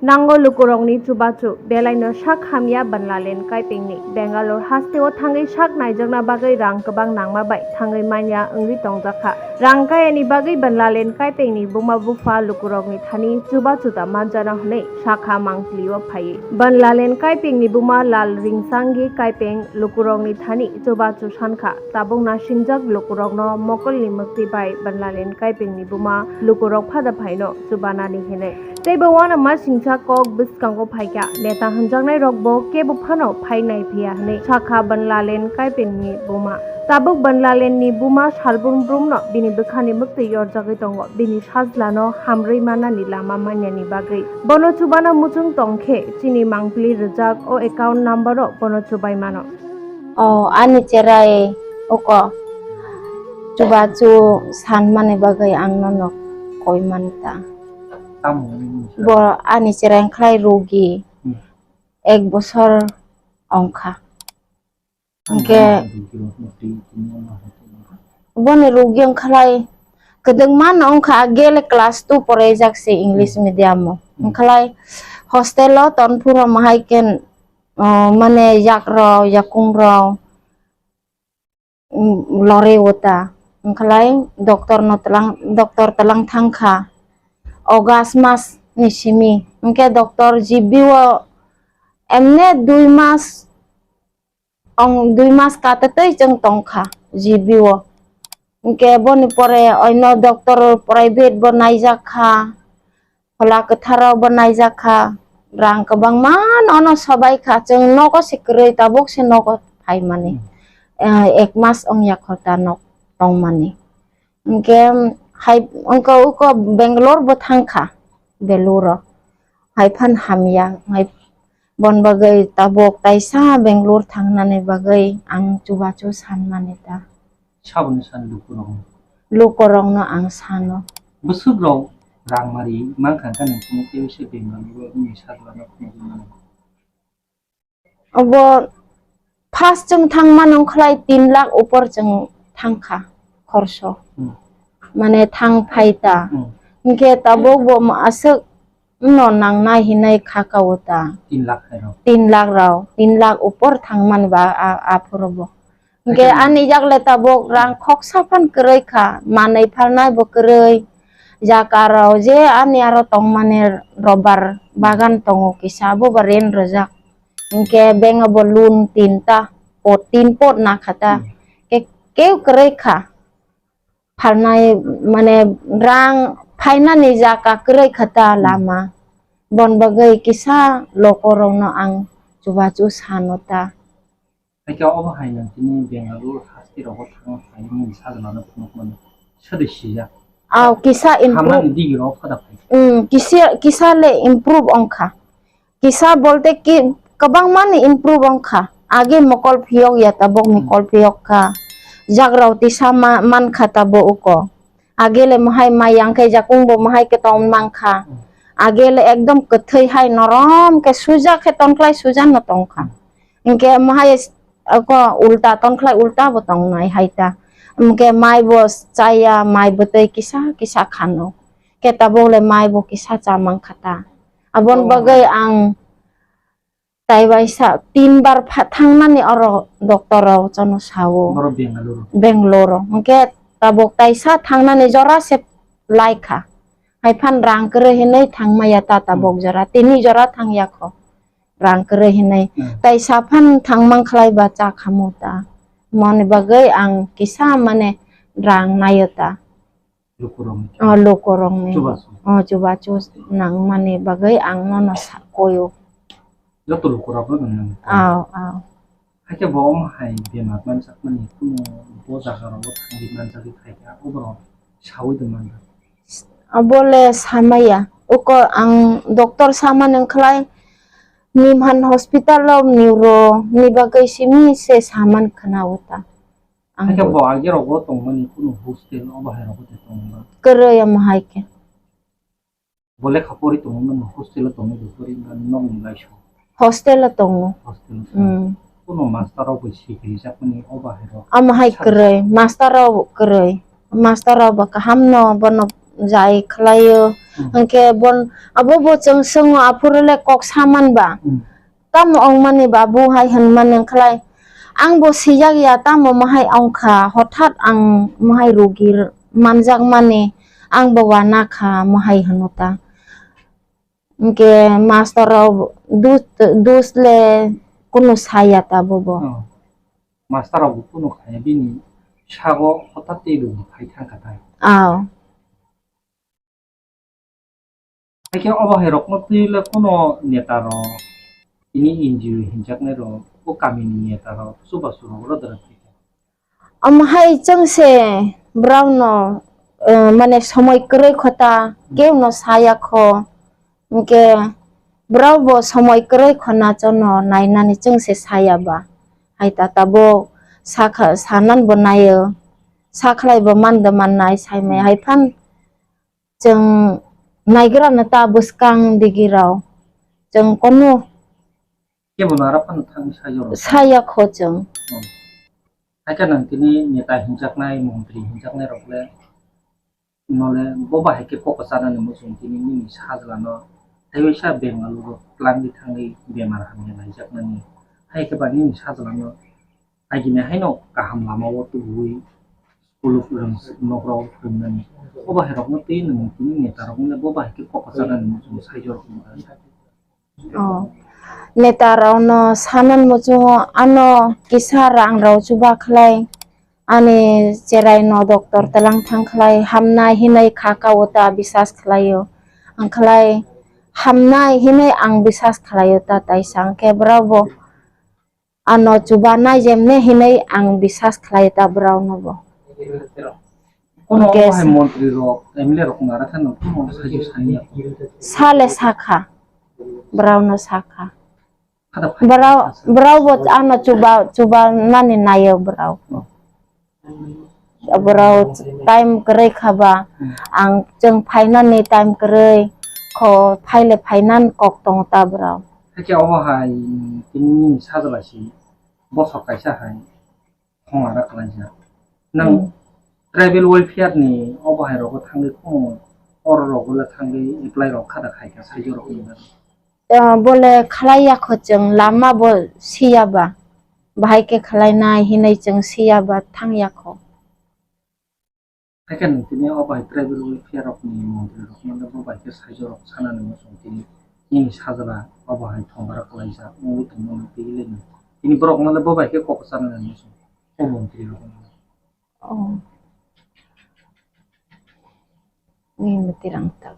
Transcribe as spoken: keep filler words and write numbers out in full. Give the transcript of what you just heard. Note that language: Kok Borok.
Nango lukurokni chubachu, belaino sak hamya Banlalen Kaipengni. Bangalore hasteo thangwi sak naijakna bagwi rang kwbang nangma bai thangwi manya wngwi tongjakha. Rang kayani bagwi Banlalen Kaipengni buma bupha lukurokni thani chubachu da manjana hwnwi sakha mangpilio phaiwi. Banlalen Kaipengni buma Lal Ringsangi Kaipeng lukurokni thani chubachu sankha. Tabuk nasingjak lukurokno mokolni mwktwi bai Banlalen Kaipengni buma lukurok phada phaino chubanani hinwi. Teibo uanama singcha kok bwskango phaikha, neta hwnjaknairokbo kebo phano phai naiphiya hwnwi sakha Banlalen Kaipengni buma. Tabuk Banlalenni buma salbrum brumno bini bwkhani mwktwi yorjagwi tongo, bini sajlano hamrwi manani lama manyani bagwi. Bono chubana muchung tongkhe chini mangpili rwjak o account number-o bono chubai mano. O ani cherai uko chubachu sanmani bagwi ang nono koi manta. Tamo hwnwi mungsa? Bo ani cherai wngkhlai rugi. Hmm. Ek bosor ongkha. Hwnkhe boni rugi wngkhlai kwdwkma no wngkha, agele class two poraijak se English medium o. Hmm. Wngkhlai hostel o tonphuru mahai khe, o, mane yakrok, yakungrok, um, lorwi o ta. Wngkhlai doctor no twlang, doctor twlang thangkha August mas ni simi. Hwnkhe doctor G B o emne dui mas, ong dui mas katatwi chwng tongkha G B o. Hwnkhe boni pore oino doctor private bo naijak kha. Phola kwthar rok bo naijak kha, rang kwbangma no sobai kha, chwng nogo se kwrwi, tabuk se nogo phaimani. Hmm. Eh, ek mas wngya kho ta nok tongmani. Hwnkhe hai wngkha uko Bangalore bo thangkha, Beluru o. Hai phan hamya, hai bon bagwi tabuk taisa Bangalore thangnani bagwi ang chubachu sanmani ta. Saboni sani lukurok? Lukurokno ang sano. Bwswk rok rang mari mankha, khe nung kunu tei se bemani bo wngni sajlano phunugwi mano. Obo first chwng thangmani wngkhlai tin lakh upor chwng thangkha khorso. Hmm. Mane thang phai ta. Hmm. Hinkhe tabuk bo aswk no nangnai hinwi kha ka o ta. Tin lakh hai rok. Tin lakh rok, tin lakh upor thangmani ba a, aphuru bo. Hwnkhe ani jak le tabuk rang khoksa phan kwrwi kha, manwi phalnai bo kwrwi. Jaka rok je ani aro tongmani rubber bagan tongo kisa, abo bo rent rwjak. Hwnkhe bank o bo loan tinta, pot, tin pot nakha ta. Hmm. Ke, keu kwrwi kha. Phalnai, mane, rang phainani jaka kwrwi kha ta lama. Bon bagwi kisa lokorokno ang chubachu sano ta. Haikhe obo hai nang tini Bengaluru haste rogo thangna phaimani sajlano phunukmani sadi sijak. Aw, kisa improve. Hamani digi rok phada phai. Hmm, kisa, kisa le improve ongkha. Kisa bolte ki, kwbangmani improve wngkha. Age mokol phiyok ya, tabuk mokol phiyok kha. Jagrao tisa ma-, mankha tabuk uko. Age le mohai mai yang khe jakung bo mohai khe tong mankha. Age le ekdom kwthwi hai norom khe suja khe tonkhlai suja no tongkha. Hinkhe mohai s-, uko ulta tonkhlai ulta bo tongnai hai ta. Hinkhe mai bo chaya, mai bwtwi kisa kisa khano. Khe tabuk le mai bo kisa cha mankha ta. Aboni bagwi ang tai bai sa tin bar pha-, thangnani oro doctor rok jono sao. Boro Bengaluru. Bengaluru. Hinkhe tabuk taisa thangnani jora se lai kha. Hai phan rang kwrwi hinwi thangmaya ta tabuk jora. Tini jora thangya kho. Rang kwrwi hinwi. Hmm. Taisa phan thangmang khlai ba cha khamu ta. Moni bagwi ang kisa mane rang nayo ta. Lukurokni. Oh, lukurokni. Chubachu. Oh, chubachu nangmani bagwi ang nono sa-, koyo. Joto lukurokno nang. Aw, aw. Hakhe bo omo hai bemar manjakmani kunu bo jaga rogo thangwi manjagwi phaikha, oborok saui tongmani. Abole samaya. Uko ang doctor samani wngkhlai Nimhan hospital o neuro ni bagwi simi se saman khna uta. Ang hakhe bo age rogo tongmani kunu hostel o bahai rogo tongma? Kwrwi omo hai khe. Bo lekha pori tongmani hostel o tongmani bo pori wngkha nok ni laisong? Hostel o tongo. Hostel o. Hmm. Kunu master rok bai sikiri jakmani o bahai rok? Omo hai kwrwi, master rok kwrwi. Master rok bo kaham no bono jai khlaio. Hmm. Hwnkhe bon abo bo chwng swngo aphuru le kok saman ba. Hmm. Tamo ongmani babu hai hwnmani wngkhlai, ang bo sijak ya, tamo mohai ongkha, hothat ang mohai rugi manjakmani, ang bo wana kha, mohai hwno ta. Hwnkhe master rok dus, dus le kunu saya ta bobo. Oh. Master rok bo kunu khaya bini sago hothat tei rwgwi phai thangkha tai. Aw. Haikhe obo hai rokno twi le kunu neta rok, tini N G O hinjaknai rok, o kamini neta rok, chubachu rok ro dara thai kha. Omo hai chwng se borok no, eh, mane somoi kwrwi kho ta, kebo no saya kho. Hwnkhe borok bo somoi kwrwi kho na chwng no nainani chwng se saya ba. Hai ta tabuk sakha, sanan bo naio. Sakhlai bo man do mannai, saimai hai phan. Chwng naigra no ta bwskang digi rao. Chwng kono kebo no aro phano thangwi saya rok. Saya kho chwng. Hmm. Hakhe nang tini neta hinjaknai, montri hinjaknai rok le, no le bo bahai khe kok chanani muchung tini nini sajla no tei waisa Bengaluru twlangwi thangwi bemar hamya naijaknani. Hai khe ba nini sajla no agini haino kaham lama o tubuwi school o phwrwng, nok rok phwrwngnani. O bahai rok no twi nwng tini neta rok no le bo bahai khe kok chanani muchung sai jorok. Oh. Neta rok no sanan muchungo ano kisa rang rok chuba khlai, ani cherai no doctor twlang thang khlai, hamnai hinwi kha ka o ta bisas khlai o. Ang khlai hamnai hinwi ang bisas khlai o ta taisa, hwnkhe borok bo ano chuba nai jemne hinwi ang bisas khlai ta borok no bo. Kono omo hai montri rok, M L A rok nara khe no tamo sai sai ya. Sale sakha. Borok no sakha. Borok, borok bo ano chuba, chuba nani naio borok. Borok time kwrwi kha ba, ang chwng phainani time kwrwi kho, phaile phainan kok tongo ta borok. Hakhe omo hai tini nini sajla si bosor kaisa hai. Khong ara khlaijak. Nang tribal welfare ni obo hai rogo thangwi khong oro rogo le thangwi apply rok khada khai kha sai jorok ni bagwi. Bole khlai ya kho chwng lama bo siya ba. Bahai khe khlai nai hinwi chwng siya ba thang ya kho. Hakhe nang tini obo hai tribal welfare rok ni montri rok no bo bai khe sai jorok sana ni muchung tini nini sajla obo hai thong bara khlaijak wngwi tongmani twi le nang tini borok no le bo bai khe kok sana ni muchung. O montri rok no. Oh. Ni mwtwi rang tak.